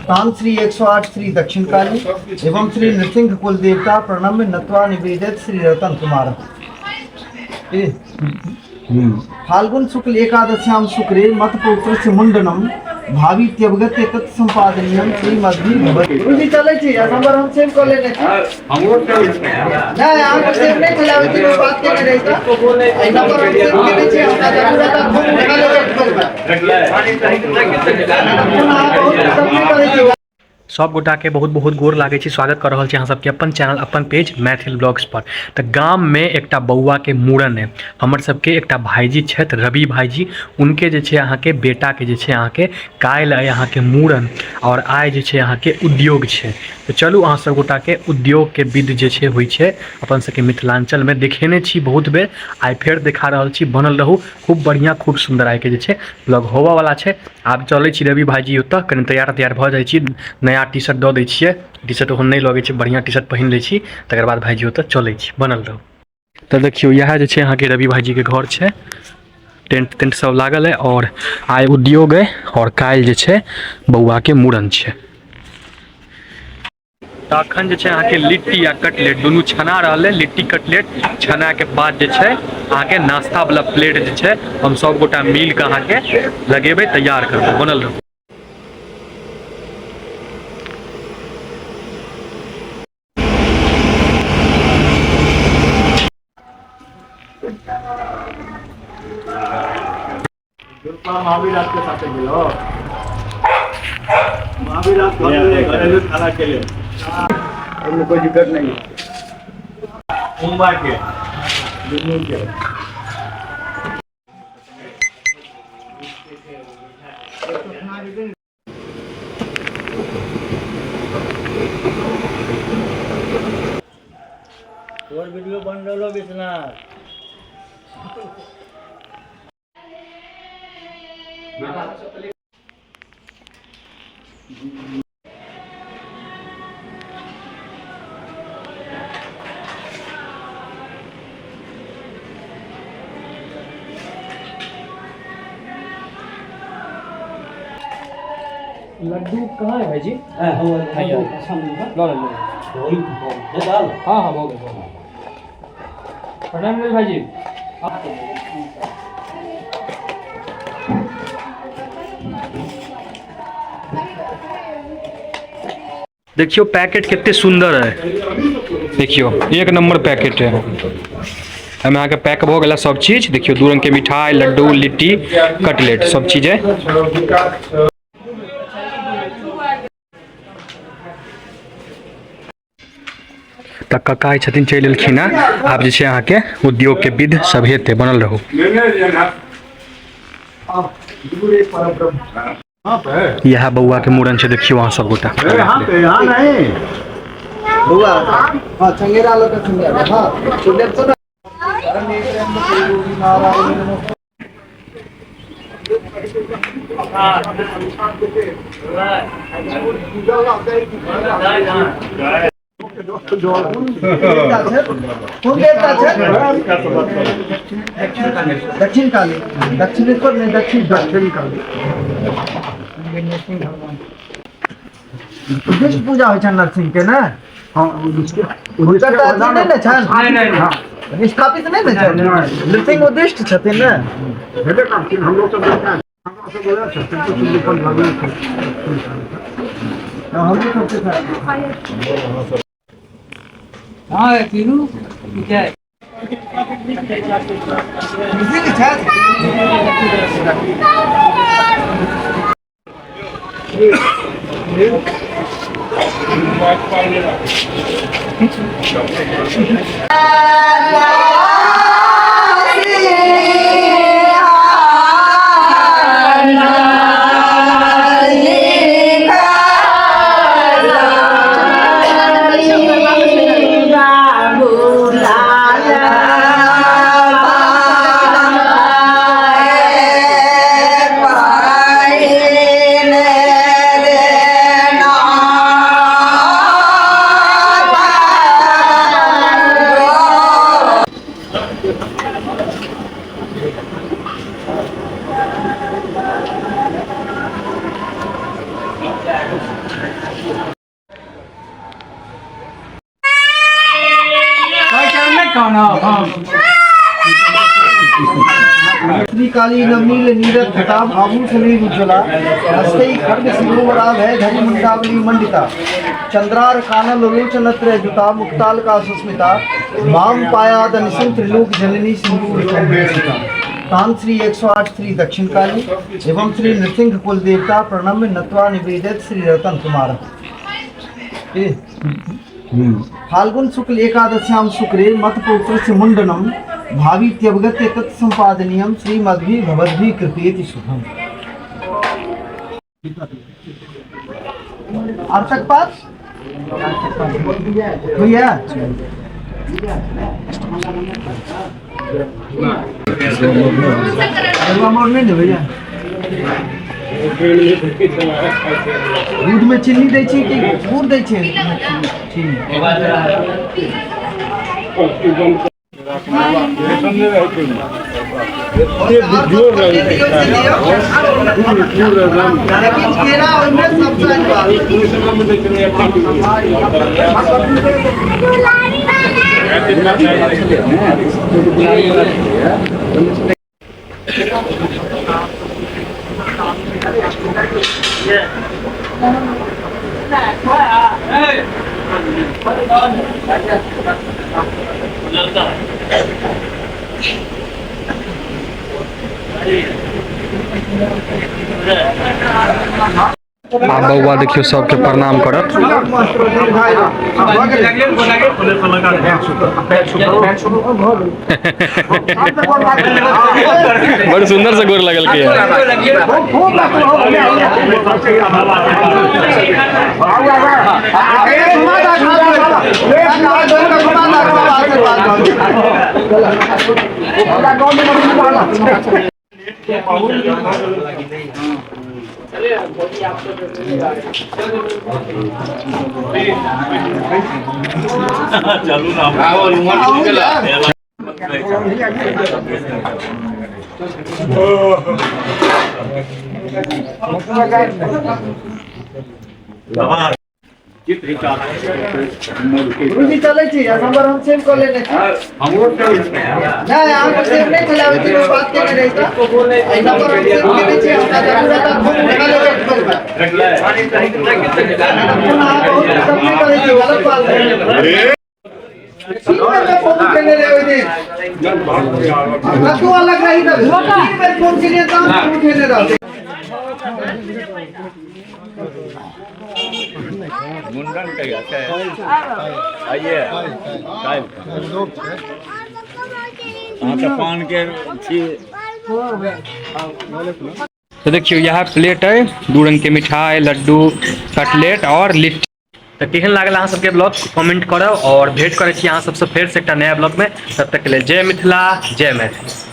तान श्री 108 श्री दक्षिण काली एवं श्री नृसिंह कुल देवता प्रणम्य नत्वा निवेदित श्री रतन कुमार। फाल्गुन शुक्ल एकादश्याम शुक्रे मत पौत्रस्य मुंडनम भावी त्यवगत्य तत्संपादनीयम श्रीमद्भि भवति। गुरुजी चलै छी आ नंबर हम सेव कऽ लेने छी। हमरो नहि, अहाँके सेव नहि छलै, ओहि दिन बात केने रही तऽ एहि नंबर हम सेव केने छी। हमरा जरूरत है फोन उठा लेबै एक बेरमे। फोन अहाँ बहुत सब नहि करै छी। सब गोटाके बहुत बहुत गोर लागै छी, स्वागत कऽ रहल छी अहाँ सबके अपन चैनल अपन पेज मैथिल ब्लॉग्स पर। तऽ गाममे एकटा बौआके मूड़न अइ, हमर सबके एकटा भाईजी छथि रवि भाईजी, उनके जे छै अहाँके बेटाके जे छै अहाँके काल्हि अइ अहाँके मूड़न आओर आइ जे छै अहाँके उद्योग छै। तऽ चलू अहाँ सब गोटाके उद्योगके विध जे छै होइ छै अपन सबके मिथिलाञ्चलमे देखेने छी बहुत बेर, आइ फेर देखा रहल छी। बनल रहू, खूब बढ़िआँ खूब सुन्दर आइके जे छै ब्लॉग होबऽवला छै। आब चलै छी रवि भाईजी ओतऽ, कनि तैयार तैयार भऽ जाइ छी, नया टी शर्ट दऽ दै छियै, टी शर्ट ओहन नहि लगै छै, बढ़िआँ टी शर्ट पहिन लै छी, तकर बाद भाईजी ओतऽ चलै छी। बनल रहू। तऽ देखियौ इएह जे छै अहाँके रवि भाईजीके घर छै, टेंट तेंट सब लागल है और आइ उद्योग है और काल्हि जे छै बौआके मूड़न छै। तऽ अखन जे छै अहाँके लिट्टी आ कटलेट दुनू छना रहल है। लिट्टी कटलेट छनाके बाद जे छै अहाँके नाश्ता वाला प्लेट जे छै हम सब गोटा मिल कऽ अहाँके लगेबै, तैयार करबै। बनल रहू। महावीर आपके साथे गेलो, महावीर आप घरेलू खाना के लिए कोई दिक्कत नहीं है। मुंबई के दुनू के और वीडियो बन रहा विश्वनाथ। लड्डू कहाँ है भाई जी? लो लो लो। हाँ हाँ, हो गया हो गया। प्रणाम भाई जी। देखियो पैकेट कितने सुंदर है, देखियो एक नंबर पैकेट है। एहिमे अहाँके पैक भऽ गेल सब चीज। देखियो दू रंग के मिठाई, लड्डू, लिट्टी, कटलेट सब चीज है। तऽ कका छथिन चलि एलखिन हँ। आब जे छै अहाँके उद्योग के विध सब हेतै, बनल रहू। इएह बौआ के मूड़न छै, देखियौ अहाँ सब गोटा। बौआ हाँ चंगेरा लऽ कऽ चंगेरा हाँ सुन। कोन देवता छै? दक्षिण काली। दक्षिणेश्वर नहि, दक्षिण दक्षिण काली। उद्देश्य पूजा होइ छनि नरसिंह के ने? हाँ, हुनकर तऽ अथी नहि ने छनि, स्थापित नहि ने छनि? नृसिंह उद्दिष्ट छथिन ने? हेबे करथिन। हमरो सब हमरा सब वएह छथिन, कुछ लिखल भगवान छै। हमरो सबके साथ। हाँ तीनू जय नृसिंह छथि। श्री काली नवनील नीरज घटा आभूषणी उज्ज्वला हस्तै खड्ग शिरोवरा भय धरि मुंडावली मंडिता चंद्रार कानल लोचनत्र जुता मुक्ताल का सुस्मिता माम पायाद निशम त्रिलोक जननी सिंदूर चंद्रिका। तान श्री 108 श्री दक्षिण काली एवं श्री नृसिंह कुल देवता प्रणम्य नत्वा निवेदित श्री रतन कुमार। फाल्गुन शुक्ल एकादश्याम शुक्रे मत पौत्रस्य मुंडनम भावीत्यवगत्य तत्संपादनीयम श्रीमद्भि भवद्भि कृपेति शुभम। अर्चक पास भैया नहीं भैया दूध में चीनी दै छी कि गुड़ दै छी? चीनी। लेकिन केरा ओहिमे सबसँ आ बौआ देखियो सबके प्रणाम करत। बड़ सुंदर से गोर लगल के। गुरुजी चलै छी, नंबर हम सेव कऽ लेने छी। नहि, अहाँके सेव नहि छलै, ओहि दिन बात केने रही तऽ एहि नंबर हम सेव केने छी। हमरा जरूरत है फोन उठा लेबै एक बेर। फोन अहाँ बहुत डिस्टर्ब नहि करै छी, गलत बात है। 3 बेर मैं फोन केने रही ओहि दिन। कतौ अलग रही तऽ 3 बेर फोन केलियै तऽ फोन उठेने रहतै। मुंडन कहिया छै? आइए काल्हि। अहाँ तऽ पान के छी। तो देखियो यह प्लेट है, 2 रंग के मिठाई, लड्डू, कटलेट और लिट्टी। तो केहन लागल अहाँ सबके ब्लॉग कमेंट करब और भेंट करै छी अहाँ सबसे फेर से एकटा नया ब्लॉग में। तब तक के लिए जय मिथिला, जय मैथिली।